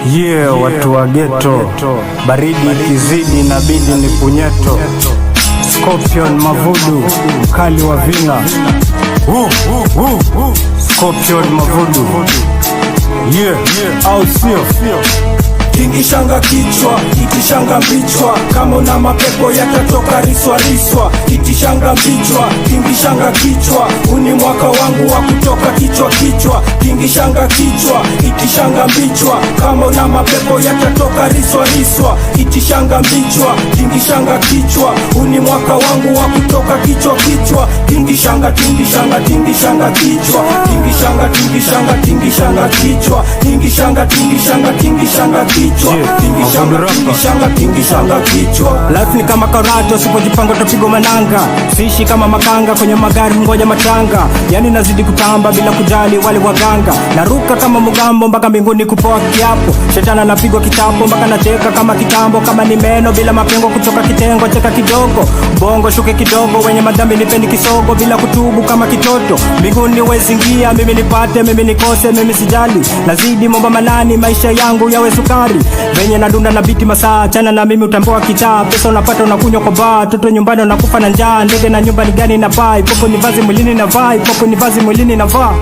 Yeah, watu wa ghetto, baridi ikizidi inabidi ni punyeto. Scorpion Mavudu, mkali wa vina. Woo, woo, Scorpion Mavudu. Yeah, au sio? Tingishanga kichwa, itishanga mbichwa, kama una mapepo yatatoka riswa riswa. Itishanga mbichwa, tingishanga kichwa, uni mwaka wangu wa kutoka kichwa kichwa. Tingishanga kichwa, itishanga mbichwa, kama una mapepo yatatoka riswa riswa. Itishanga mbichwa, tingishanga kichwa, uni mwaka wangu wa kutoka kichwa kichwa. Tingishanga, tingishanga, tingishanga kichwa, tingishanga, tingishanga, tingishanga kichwa, tingishanga, tingishanga, tingishanga kichwa, tingishanga, Mavudu Rapa. Tingishanga, tingishanga kichwa. Life ni kama karate, usipojipanga utapigwa mananga. Siishi kama makanga kwenye magari, ngoja matanga. Yani nazidi kutamba bila kujali wale waganga. Naruka kama mugambo mpaka mbinguni kupoa kiapo. Shetani anapigwa kitapo mpaka nacheka kama kitambo. Kama ni meno bila mapengo kutoka kitengo, cheka kidogo. Bongo shuke kidogo, wenye madhambi nipeni kisogo bila kutubu kama kitoto. Mbinguni wezingia, mimi nipate, mimi nikose, mimi sijali. Nazidi momba manani, maisha yangu yawe sukari. Venye nadunda na biti masaa, chana na mimi utamboa kichaa. Pesa unapata unakunywa kwa baa, toto nyumbani unakufa na njaa. Ndege na nyumba ni gani na paa, ipopo ni vazi mwilini na vaa, ipopo ni vazi mwilini na vaa.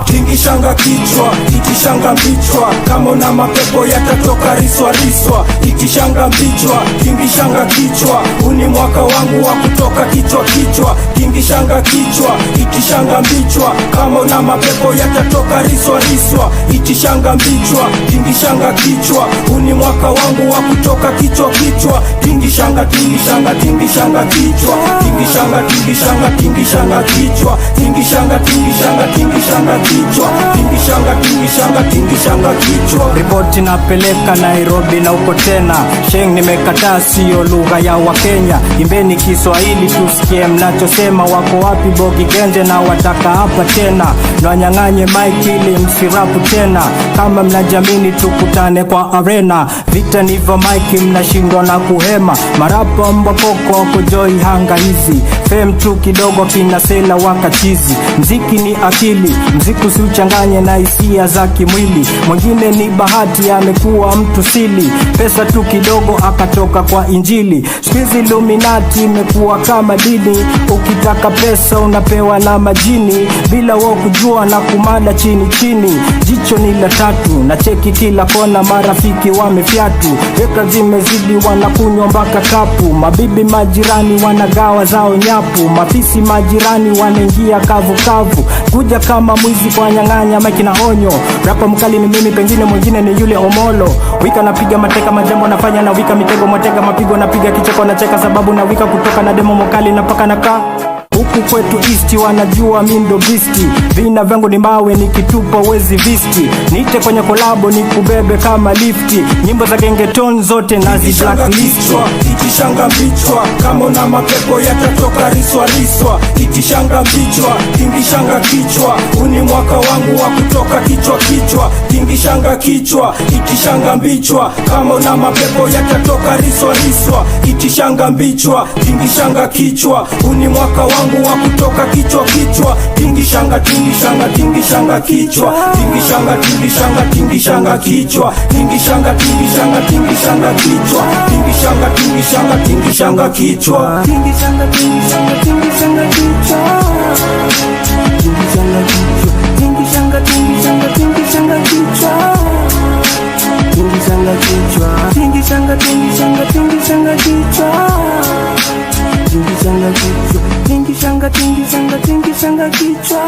Tingishanga kichwa, itishanga mbichwa, kama una mapepo yatatoka riswa riswa. Itishanga mbichwa, tingishanga kichwa, uni mwaka wangu wa kutoka kichwa kichwa. Tingishanga kichwa, itishanga mbichwa, kama una mapepo yatatoka riswa riswa. Itishanga mbichwa, tingishanga kichwa, uni mwaka wangu wa kutoka kichwa kichwa. Tingishanga, tingishanga, tingishanga kichwa, tingishanga, tingishanga, tingishanga kichwa, tingishanga, tingishanga, tingishanga kichwa, tingishanga, tingishanga, tingishanga kichwa. Ripoti napeleka Nairobi na uko tena. Sheng nimekataa, sio lugha ya Wakenya. Imbeni Kiswahili tusikie mnachosema. Wako wapi Bogi Genje na wataka hapa tena? Nwanyang'anye mic ili msirapu tena. Kama mnajamini tukutane kwa arena. Vita ni vya mic, mnashindwa na kuhema. Marapa mbwa koko kojoi hanga hizi. Fame tu kidogo kina sela wakachizi. Mziki ni akili, mziki usiuchanganye na hisia za kimwili. Mwingine ni bahati amekuwa mtu sili, pesa tu kidogo akatoka kwa Injili. Siku hizi Illuminati imekuwa kama dini, ukitaka pesa unapewa na majini, bila wao kujua na kumada chini chini. Jicho ni la tatu na cheki kila kona, marafiki wamefyatu, weka zimezidi, wanakunywa mpaka kapu. Mabibi majirani wanagawa zao nyapu, mafisi majirani wanaingia kavu kavu, kuja kama mwizi kwa nyang'anya maiki na onyo. Rapa mkali ni mimi, pengine mwingine ni yule Omolo. Wika napiga mateka, majambo nafanya na wika mitego mwatega, mapigo napiga kicheko nacheka, sababu na wika kutoka na demo mokali na paka na ka huku kwetu East wanajua mi ndo beast, vina vyangu ni mawe nikitupa wezi visti, niite kwenye kolabo nikubebe kama lifti, nyimbo za gengeton zote nazi Tingishanga blacklist. Kichwa, itishanga mbichwa, kama una mapepo yatatoka riswa riswa. Itishanga mbichwa, tingishanga kichwa, uni mwaka wangu wa kutoka kichwa kichwa. Tingishanga kichwa, itishanga mbichwa, kama una mapepo yatatoka riswa riswa. Itishanga mbichwa, tingishanga kichwa, uni mwaka wangu wa kutoka kichwa kichwa. Tingishanga, tingishanga, tingishanga kichwa, tingishanga, tingishanga, tingishanga kichwa, tingishanga, tingishanga, tingishanga kichwa, tingishanga, tingishanga, tingishanga kichwa. Tingishanga, tingishanga, tingishanga kichwa. Tingishanga kichwa. Tingishanga, tingishanga, tingishanga kichwa. Tingishanga kichwa. Tingishanga, tingishanga, tingishanga kichwa. Tingishanga kichwa. Tingishanga, tingishanga, tingishanga kichwa.